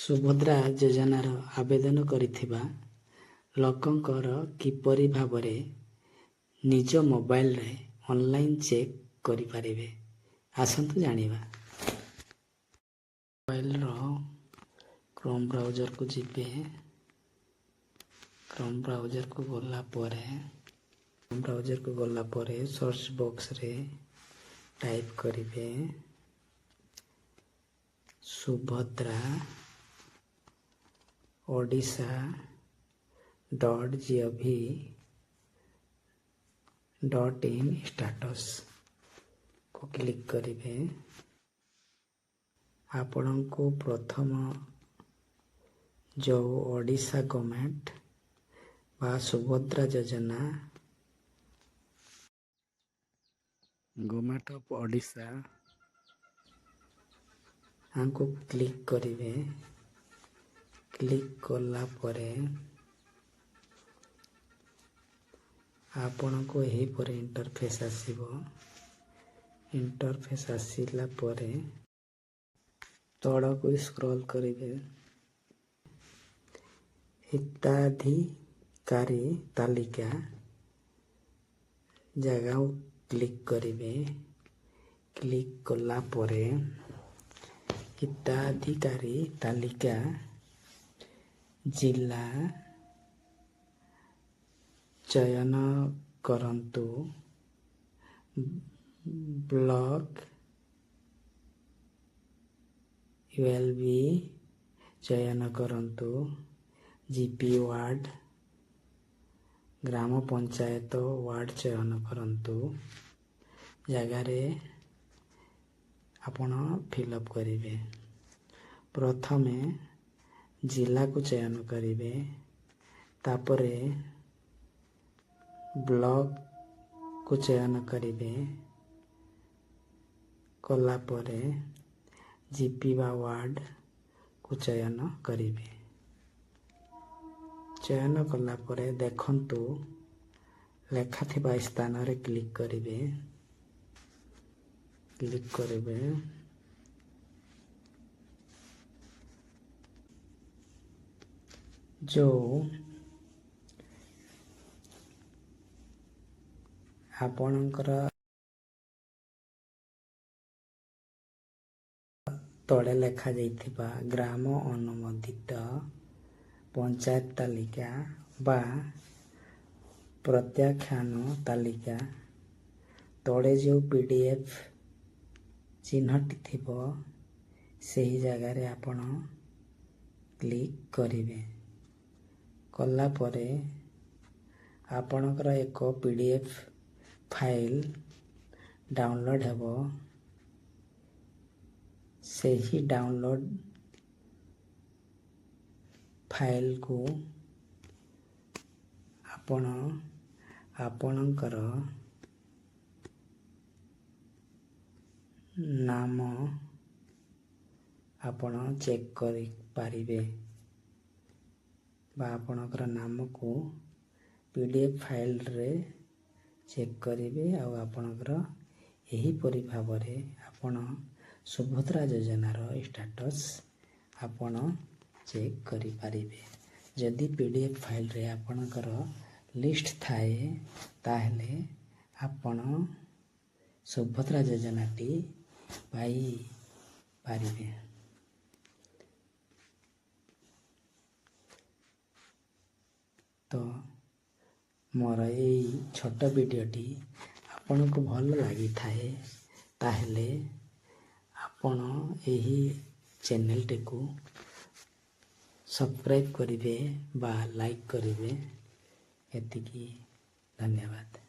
ସୁଭଦ୍ରା ଯୋଜନାର ଆବେଦନ କରିଥିବା ଲୋକଙ୍କର କିପରି ଭାବରେ ନିଜ ମୋବାଇଲରେ ଅନଲାଇନ୍ ଚେକ୍ କରିପାରିବେ, ଆସନ୍ତୁ ଜାଣିବା। ମୋବାଇଲର କ୍ରୋମ୍ ବ୍ରାଉଜରକୁ ଯିବେ। କ୍ରୋମ୍ ବ୍ରାଉଜରକୁ ଗଲା ପରେ, ବ୍ରାଉଜରକୁ ଗଲା ପରେ ସର୍ଚ୍ଚ ବକ୍ସରେ ଟାଇପ୍ କରିବେ ସୁଭଦ୍ରା Odisha.gov.in ଷ୍ଟାଟସ୍କୁ କ୍ଲିକ୍ କରିବେ। ଆପଣଙ୍କୁ ପ୍ରଥମ ଯେଉଁ ଓଡ଼ିଶା ଗଭର୍ଣ୍ଣମେଣ୍ଟ ବା ସୁଭଦ୍ରା ଯୋଜନା, ଗଭର୍ଣ୍ଣମେଣ୍ଟ ଅଫ୍ ଓଡ଼ିଶା ୟାଙ୍କୁ କ୍ଲିକ୍ କରିବେ। କ୍ଲିକ୍ କଲା ପରେ ଆପଣଙ୍କୁ ଏହିପରି ଇଣ୍ଟରଫେସ୍ ଆସିବ। ଇଣ୍ଟରଫେସ୍ ଆସିଲା ପରେ ତଳକୁ ସ୍କ୍ରଲ୍ କରିବେ। ହିତାଧିକାରୀ ତାଲିକା ଜାଗାକୁ କ୍ଲିକ୍ କରିବେ। କ୍ଲିକ୍ କଲା ପରେ ହିତାଧିକାରୀ ତାଲିକା ଜିଲ୍ଲା ଚୟନ କରନ୍ତୁ, ବ୍ଲକ୍ ୟୁଏଲ୍ବି ଚୟନ କରନ୍ତୁ, ଜିପି ୱାର୍ଡ଼, ଗ୍ରାମ ପଞ୍ଚାୟତ ୱାର୍ଡ଼ ଚୟନ କରନ୍ତୁ। ଜାଗାରେ ଆପଣ ଫିଲ୍ଅପ୍ କରିବେ। ପ୍ରଥମେ ଜିଲ୍ଲାକୁ ଚୟନ କରିବେ, ତାପରେ ବ୍ଲକକୁ ଚୟନ କରିବେ। କଲା ପରେ ଜିପି ବା ୱାର୍ଡ଼କୁ ଚୟନ କରିବେ। ଚୟନ କଲା ପରେ ଦେଖନ୍ତୁ ଲେଖାଥିବା ସ୍ଥାନରେ କ୍ଲିକ୍ କରିବେ। କ୍ଲିକ୍ କରିବେ। ଯେଉଁ ଆପଣଙ୍କର ତଳେ ଲେଖାଯାଇଥିବା ଗ୍ରାମ ଅନୁମୋଦିତ ପଞ୍ଚାୟତ ତାଲିକା ବା ପ୍ରତ୍ୟାଖ୍ୟାନ ତାଲିକା ତଳେ ଯେଉଁ PDF ଚିହ୍ନଟି ଥିବ, ସେହି ଜାଗାରେ ଆପଣ କ୍ଲିକ୍ କରିବେ। କଲା ପରେ ଆପଣଙ୍କର ଏକ PDF file download ହେବ। ସେହି ଡାଉନଲୋଡ଼୍ ଫାଇଲ୍କୁ ଆପଣ ଆପଣଙ୍କର ନାମ ଆପଣ ଚେକ୍ କରିପାରିବେ ବା ଆପଣଙ୍କର ନାମକୁ PDF ଫାଇଲ୍ରେ ଚେକ୍ କରିବେ। ଆଉ ଆପଣଙ୍କର ଏହିପରି ଭାବରେ ଆପଣ ସୁଭଦ୍ରା ଯୋଜନାର ଷ୍ଟାଟସ୍ ଆପଣ ଚେକ୍ କରିପାରିବେ। ଯଦି PDF ଫାଇଲ୍ରେ ଆପଣଙ୍କର ଲିଷ୍ଟ ଥାଏ, ତାହେଲେ ଆପଣ ସୁଭଦ୍ରା ଯୋଜନାଟି ପାଇପାରିବେ। ତ ମୋର ଏଇ ଛୋଟ ଭିଡ଼ିଓଟି ଆପଣଙ୍କୁ ଭଲ ଲାଗିଥାଏ, ତାହେଲେ ଆପଣ ଏହି ଚ୍ୟାନେଲଟିକୁ ସବସ୍କ୍ରାଇବ୍ କରିବେ ବା ଲାଇକ୍ କରିବେ। ଏତିକି, ଧନ୍ୟବାଦ।